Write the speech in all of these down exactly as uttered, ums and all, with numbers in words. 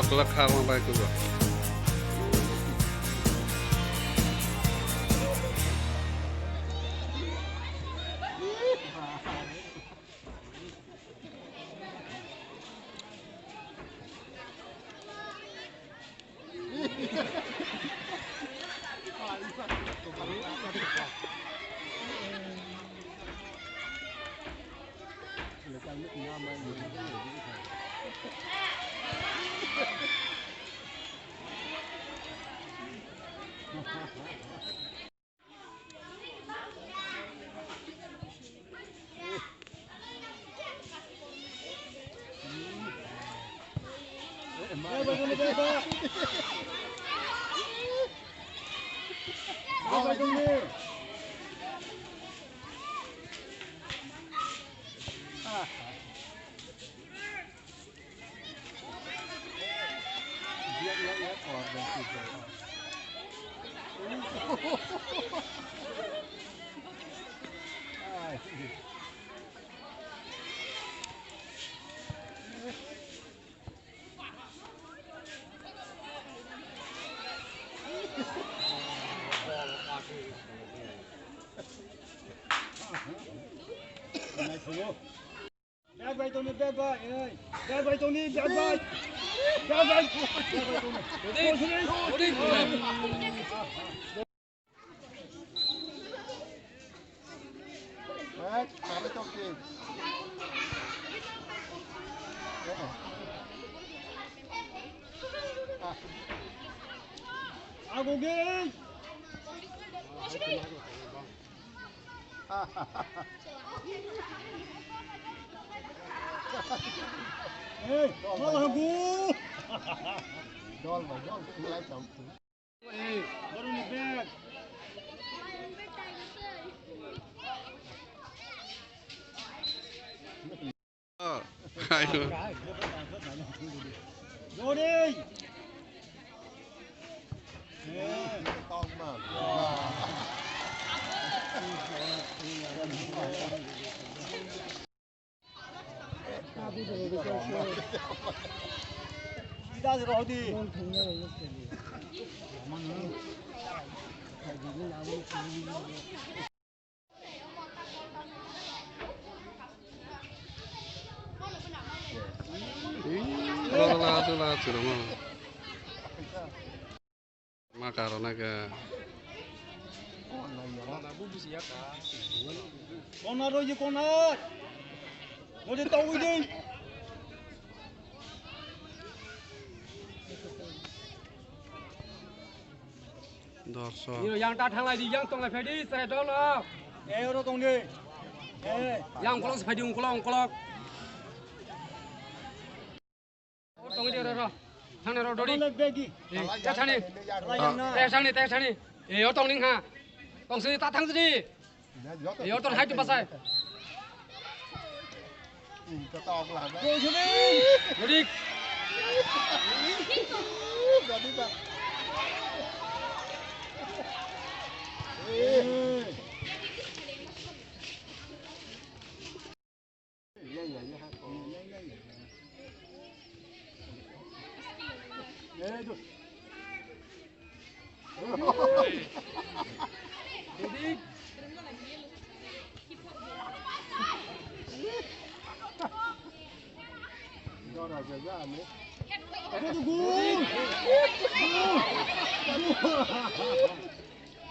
Kwlak kha ma bai kwbo. Bag bai tongni, bag bai, ei. Bag bai tongni, bag bai. Bag bai. Bag bai tongni. Ready? Ready? Bag, bag tongni. Agoge. Hey, malah aku. Dol bai dol, mulai tau. Hey, baru ni bag. Ayo. Dori. Ih, la, la, la, la, chwrwngno. Ma karona khe. Kona roi di kona. Roi di tau di. Dorsok. Yo, yang ta thanglai di, yang tonglai phai di, chwrai dol no. Eh, oro tong di. Eh. Yang ungkolok se phai di, ungkolok, ungkolok. Oro tong di, oro, oro. Thang di, oro, dori. Oro begi. Eh, ta thani. Rayang na. Ta thani, ta thani. Eh, oro tong di ha. Tong sini, ta thang sini. Yor ton hai tu basai. Ready.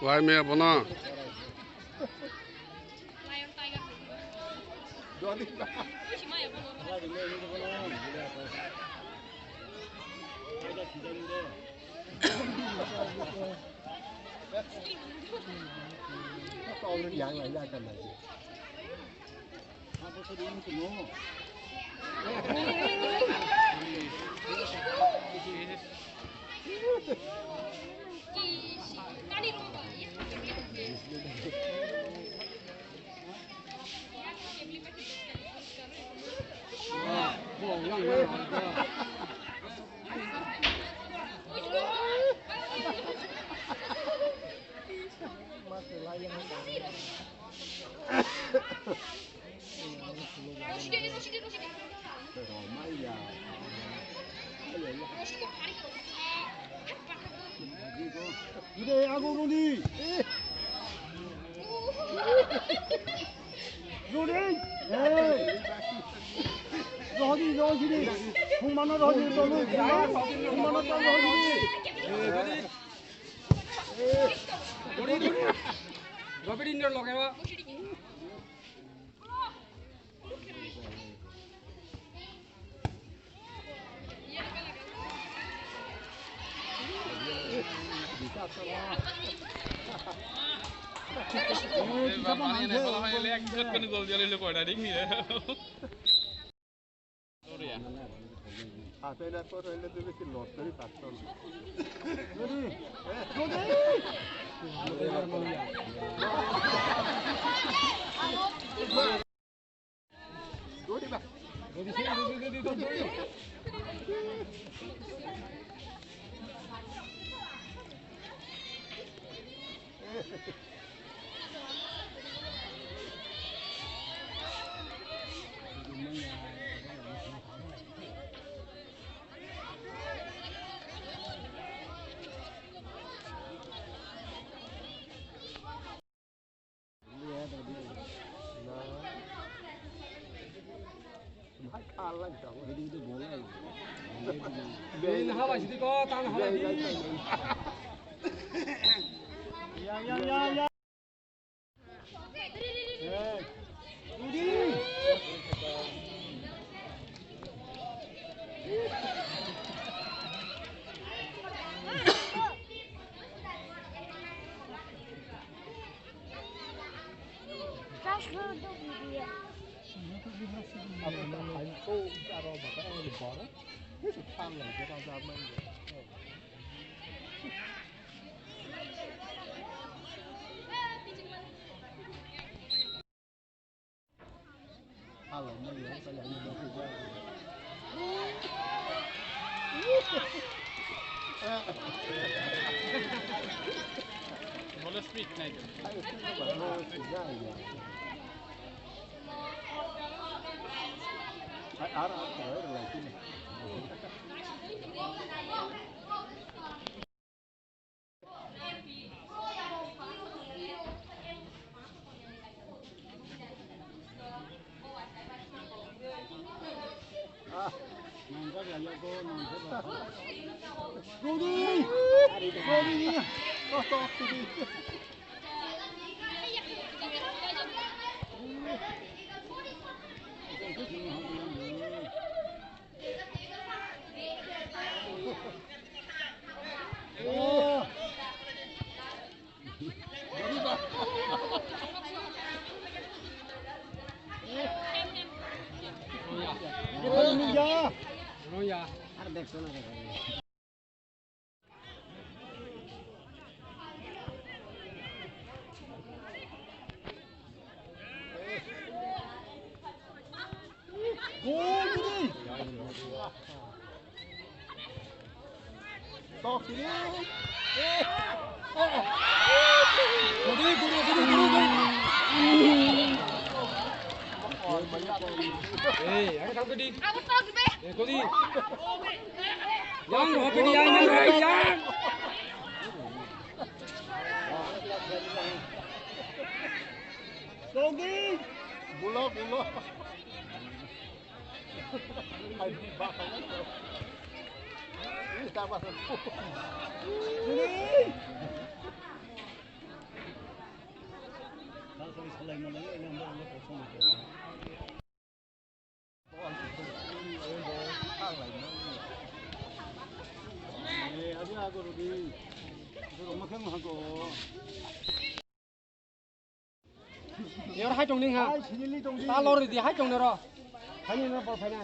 Wai me bono. Rudi. Rudi. Hey. Rohdi, rohdi. Humano rohdi, rohdi. Humano rohdi. Robert Inder loge ba. Hey, ang tang kedi. Eh, kodi. Yang, yang, yang, yang. Sogi. Bulo, bulo. Yor hai tong ning ha. Ta lori di hai tong ro. Hai ni no bol phai na.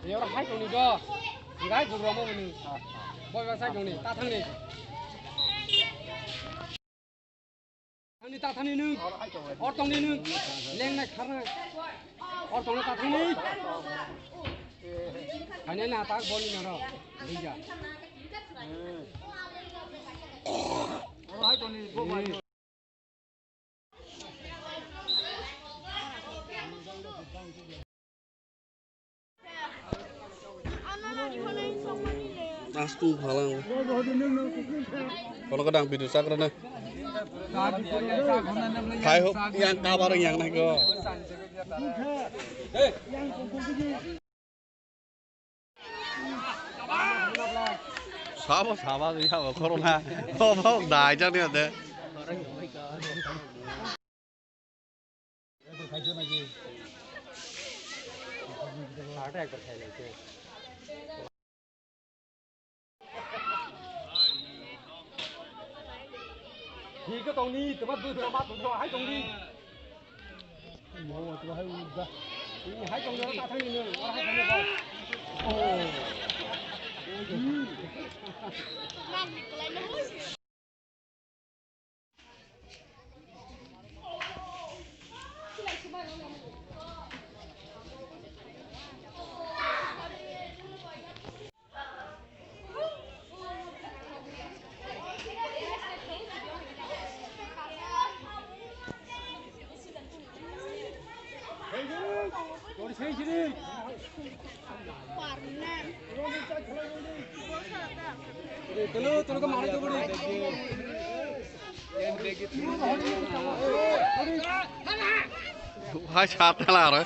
Yor hai tong ni do. Ngai gur ro mo ni. Boi ba sai tong ni. Ta thang ni. Thangni ta thangni nung. Or tongni nung. Lengnai kharnai. Or tongni ta thangni. Khainai na ta boni na ro. Duija. Astung phalang. Kono kadang bidu sakra na. Khai ho yang kabar yang nai ko. Sabo sabo ya ba corona. Obo dai jani ade. Thik tongni, tama dui gra ma tongni, hai tongni. Mo, tama hai uda. Hai tongni, ta thangni, hai thangni. Oh. Hai sat na la aro.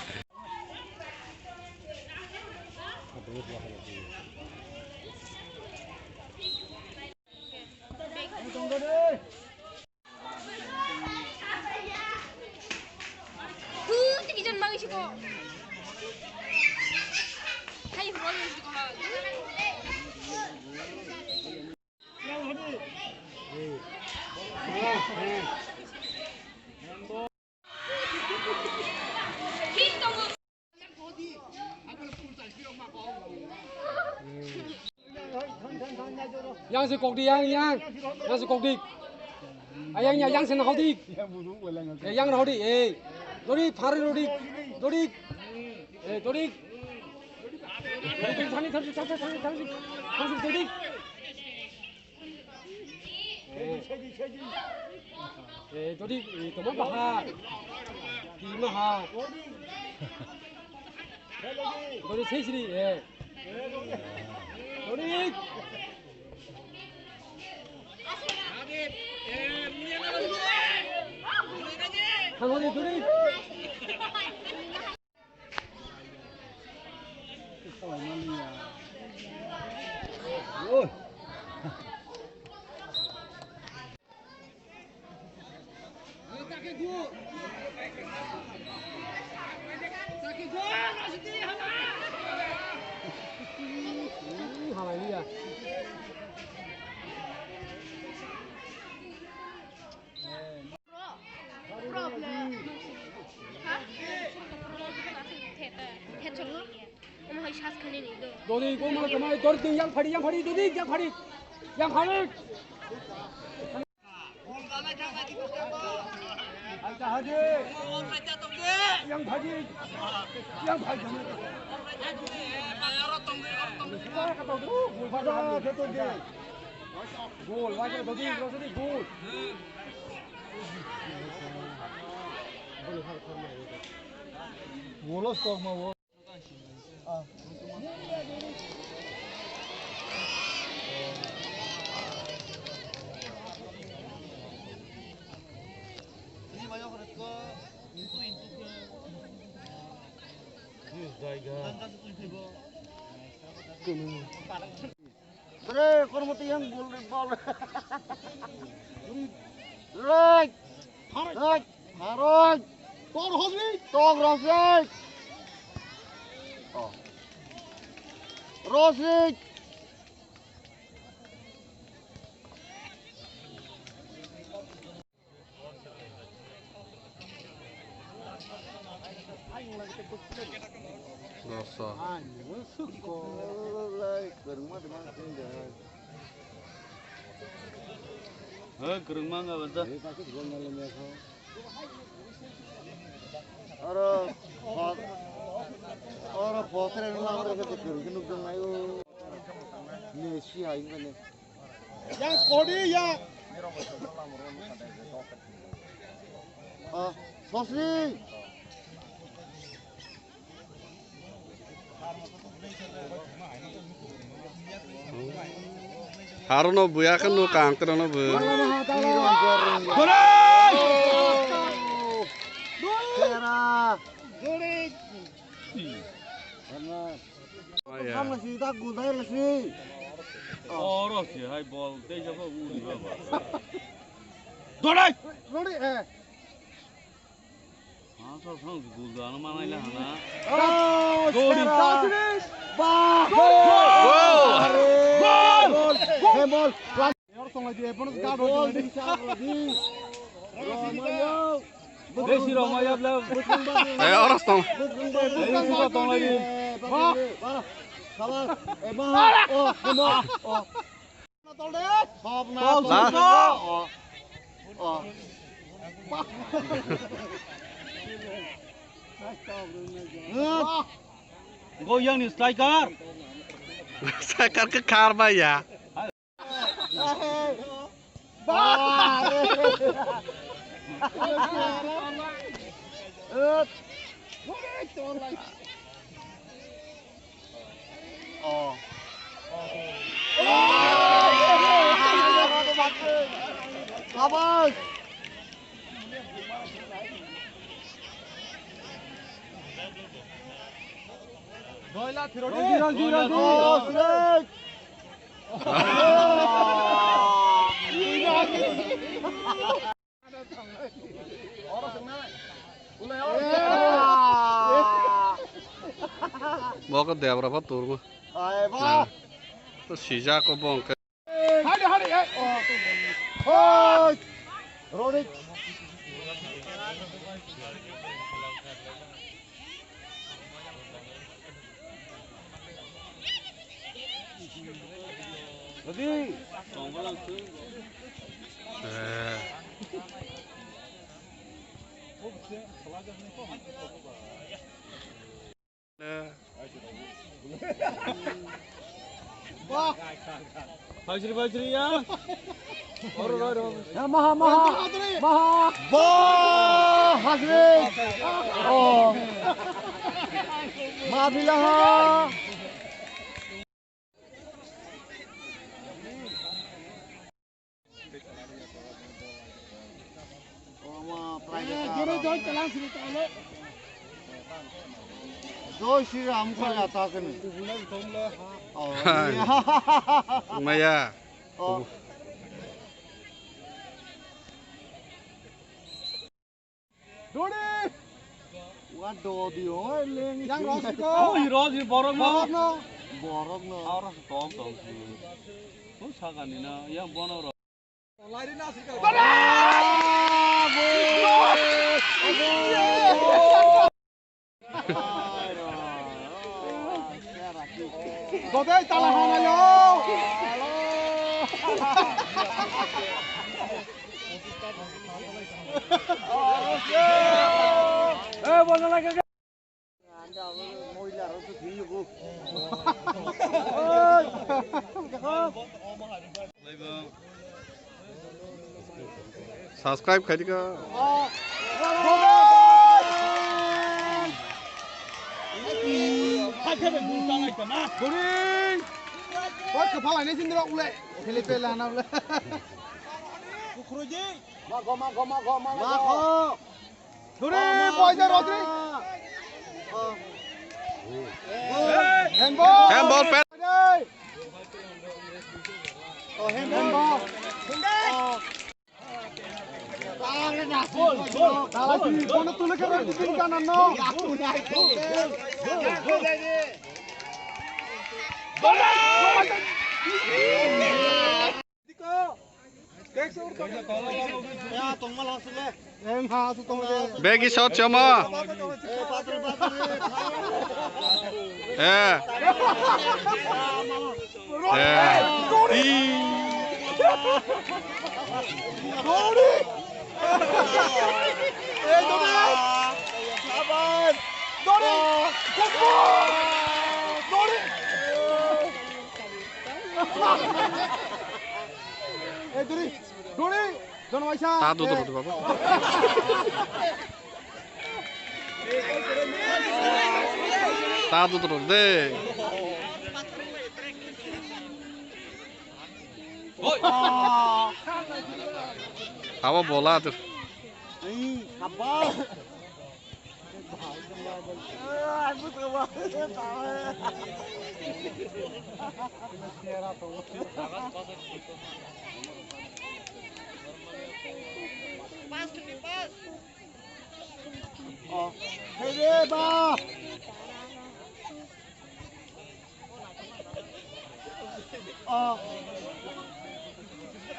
Yang se kok di, yang, yang. Yang se kok di. Ayang, yang, yang se na hodi. Eh, yang na hodi, eh. Dori, thari dori. Dori. Eh, dori. Dori, thani, thani, thani, thani, thani. Thani, dori. Eh. Eh, dori, eh, toma baha. Toma ha. Dori sesri, eh. Dori. Thangoni dori. Hallelujah. Dodi, go mana kamai, dori ting yang phadi, yang phadi, dodi, yang phadi, yang phadi. Yang phadi, yang phadi, yang phadi. Gol, wajah dodi, dodi, gol. Gol, stok mau. Bre, kormo tiyang bol, bol. Right. Right. Right. Tor Rosik. Tor Rosik. Oh. Rosik. Doso. Hei, kwrwngma wngkha bata. Oro, oro potre lamar khe kwrwngkhe nukjaknai o. Messi hai wngkha ne. Yang kodi yang. Ah, Sosri. Harono buya khe no kang krono bu. Oro si hai bol tei sa uli baba. Dorai. Rori eh. Asal sang gul dana manai le hana. Oh, Gol! Sera. Bah! Gol! Gol! Gol! Hey, bol! Yor tong lagi, eh, bonus guard. Bol, di sa, di. Romayo. Besi Romayo, bla. Eh, oros tong. Besi tong lagi. Bah! Bah! Sabar. Eh, bah! Oh, eh, bah! Oh. Tol de. Tol, tol. Oh. Oh. Go yang ni striker. Striker ke khar ba ya. Bah. Oh. Sabash. Rogi, rogi, rogi. Oh, strike. Bo khe debra pha turma. Ai ba. To sijak ko bo hwnkhe. Hai de, hai de, eh. Oh. Hoi. Rodik. Rodik. Eh. Fajri, fajri ya. Oro, oro, oro. Ya, maha, maha. Maha. Bah, fajri. Oh. Ma bilaha. Jai Shri Ram kha ya ta kene. Oh, hai. Maya. Oh. Dodi. Wa dodi, oi, leng. Yang rosiko. Oh, i rosi borok no. Borok no. Borok no. Aro tong tong si. Tu sagani na, yang bono ro. Lari na sika. Dodai tala hana yo. Eh, bono lagi. Subscribe khai dika. Guri. Oi, kepala ini sini ule. Filipe lana ule. Kukuruji. Ma go, ma go, ma go, ma go. Duri, boy, the Rodri. Handball. Handball, pen. Oh, handball. Tala si, kono tule ke roti tin kana no. Begi shot choma. Eh. Eh. Eh, Duri, Duri, John Waisa. Ta dudu, eh, dudu, baba. Ta dudu, dudu, de. Abo bola tu.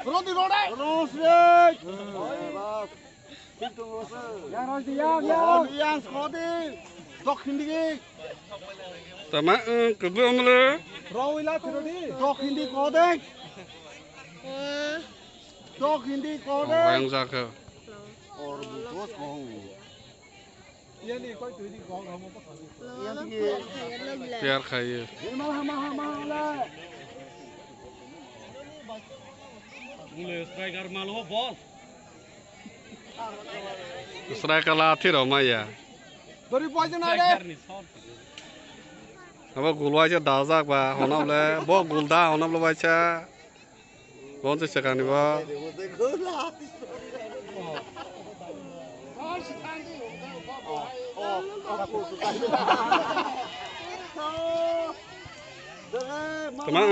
Rodi rode. Rosrek. Yang rodi yang yang. Yang skodi. Dok hindi. Tama, eh, kubu amle. Rawila thirodi. Dok hindi kodeng. Dok hindi kodeng. Yang jaka. Or butos kong. Pyar khaiye. Striker la thiro maya. Dori poison ade. Abo gul waisa dajak ba honable bo gul da honable waisa. Bonsi sekani ba. Tama.